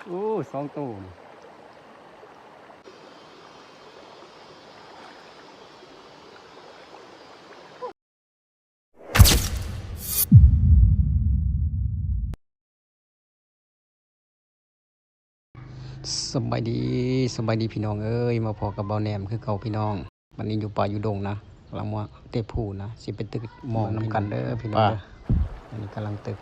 ໂອ້ ສອງໂຕນີ້. ສະບາຍດີ ສະບາຍດີພີ່ນ້ອງເອີຍ ມາພໍ້ກັບບ່າວແໜມຄືເກົ່າພີ່ນ້ອງ. ບັດນີ້ຢູ່ປ່າຢູ່ດົງນະ ກຳລັງມາເຕະພູນະ ຊິໄປຕຶກໝອງນຳກັນເດີພີ່ນ້ອງເດີ. ອັນນີ້ກຳລັງຕຶກ.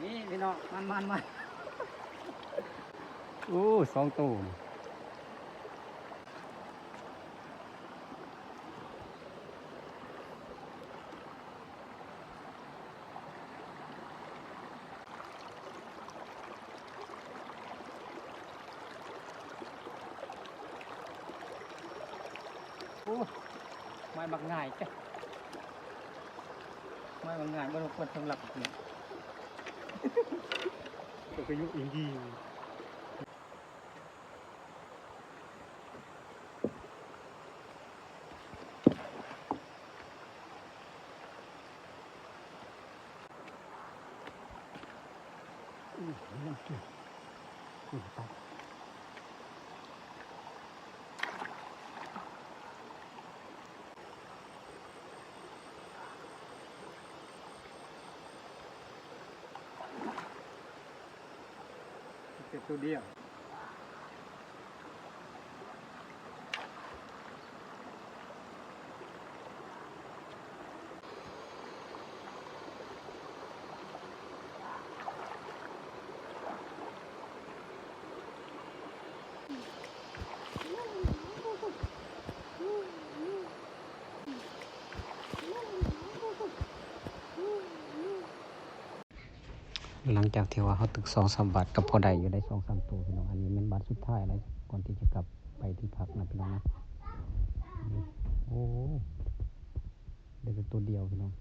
ນີ້ພີ່ນ້ອງ ມັນໆໆ ໂອ້ ສອງໂຕນີ້. ໂອ້ ໄມ້ບັກງ່າຍ ໄມ້ບັກງ່າຍ ບໍ່ສົມຄວນສຳລັບນີ້ ກໍຢູ່ອີກ. ເປັນໂຕດຽວ. ຫຼັງຈາກທີ່ວ່າເຮົາຕຶກສອງສາມບາດ ກໍພໍໄດ້ຢູ່ໄດ໋ສອງສາມໂຕພີ່ນ້ອງ. ອັນນີ້ແມ່ນບາດສຸດທ້າຍແລ້ວ ກ່ອນທີ່ຈະກັບໄປທີ່ພັກນະພີ່ນ້ອງນະ. ໂອ້ ໄດ້ແຕ່ໂຕດຽວພີ່ນ້ອງ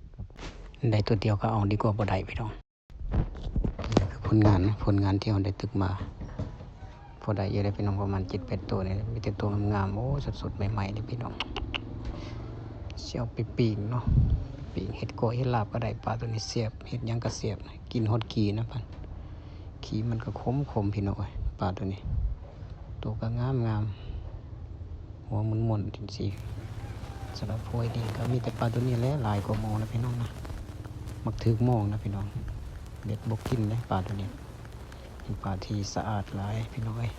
ໄດ້ໂຕດຽວກໍເອົາດີກວ່າບໍ່ໄດ້ພີ່ນ້ອງ. ນີ້ຄືຜົນງານນະ ຜົນງານທີ່ເຮົາໄດ້ຕຶກມາ ພໍໄດ້ຢູ່ເດ້ພີ່ນ້ອງ ປະມານເຈັດແປດໂຕນີ້ ມີແຕ່ໂຕງາມໆ. ໂອ້ ສົດໆ ໃໝ່ໆ ເດ້ພີ່ນ້ອງ. ຊິເອົາໄປປີ້ງເນາະ ປີ້ງເຮັດກ້ອຍເຮັດລາບກໍໄດ້. ປາໂຕນີ້ແຊບ ເຮັດຫຍັງກໍແຊບ ກິນຮອດຂີ້ນະ ປາ ຂີ້ມັນກໍຂົມໆ ພີ່ນ້ອງເອີຍ. ປາໂຕນີ້ໂຕກໍງາມໆ ຫົວມ່ວນໆ ຈັ່ງຊີ້. ສຳລັບພວຍນີ້ກໍມີແຕ່ປາໂຕນີ້ແຫຼະ ຫຼາຍກວ່າໝໍນະພີ່ນ້ອງນະ. ມັກຖືກໝໍນະພີ່ນ້ອງ ເບັດບໍ່ກິນເດ້ປາໂຕນີ້. ເປັນປາທີ່ສະອາດຫຼາຍພີ່ນ້ອງເອີຍ.